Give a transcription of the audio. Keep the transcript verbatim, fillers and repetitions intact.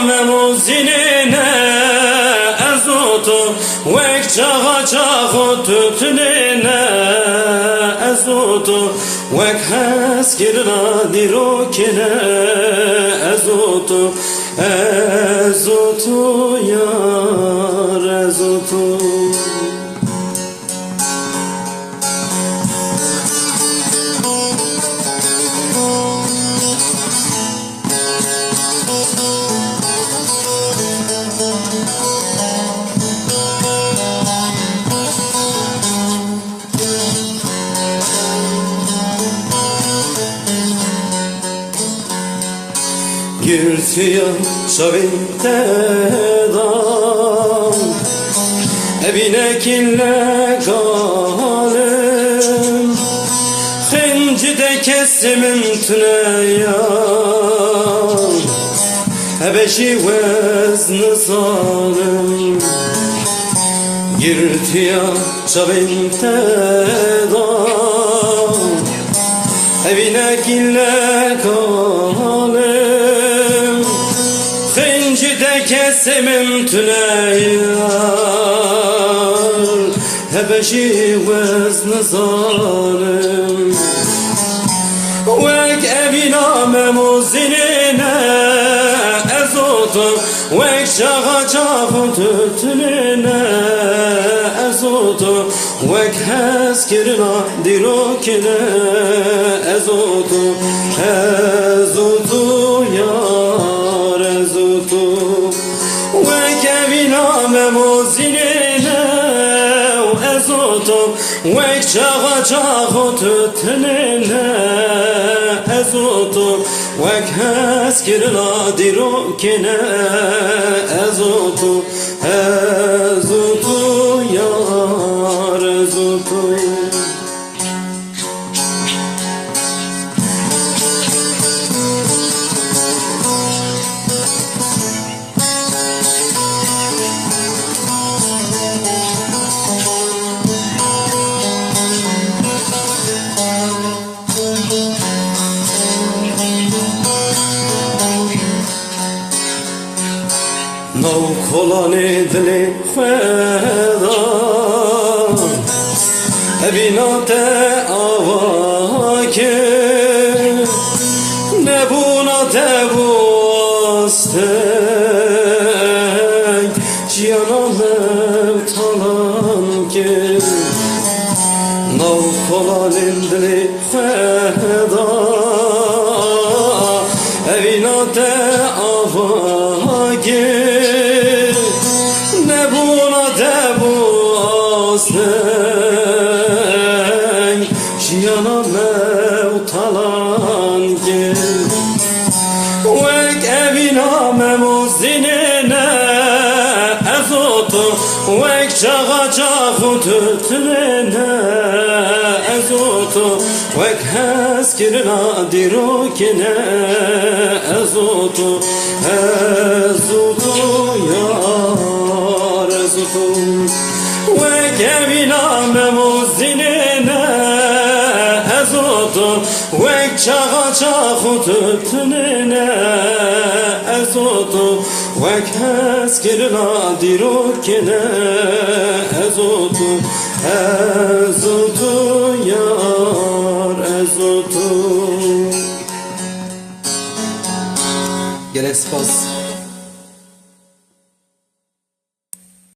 Mem û zînê ne, ez û tu, wek çaxa çax û tutunê ne, ez û tu, wek hezkirina dîrokê ne, ez û tu, ez û tu, yar, ez û tu. Girtiya çavên te da, evî nekî legalim. Xinci de kesê min tune ya, hebe jî wez nizalim. Girtiya çavên te da, evî nekî legalim. Xinci de kesê min tune ya, hebe jî wez nizalim. Wek evîna Mem û zînê ne, ez û tu, wek çaxa çax û tutunê ne, ez û tu, wek hezkirina dîrokê ne, ez û tu, ez û tu, yar, ez û tu. Wek evîna Mem û zînê ne, ez û tu, wek çaxa çax û tutunê ne, ez û tu, wek hezkirina dîrokê ne, ez û tu, ez û tu, yar, ez û tu. Nav kolanê dilê xwe da, evîna te ava kir. Nebûna te bû asteng, jiyana me talan kir. Nav kolanên dilê xwe da, evîna te ava kir. Nebûna te bû asteng, jiyana me talan kir. Wek evîna Mem û zînê ne, ez û tu, wek çaxa çax û tutunê ne, ez û tu, wek hezkirina dîrokê ne, ez û tu, ez û tu, yar, ez û tu. Wek evîna Mem û zînê ne, ez û tu, wek çaxa çax û tutunê ne, ez û tu, wek hezkirina dîrokê ne, ez û tu, ez û tu, yar, ez û tu. Gelek spas.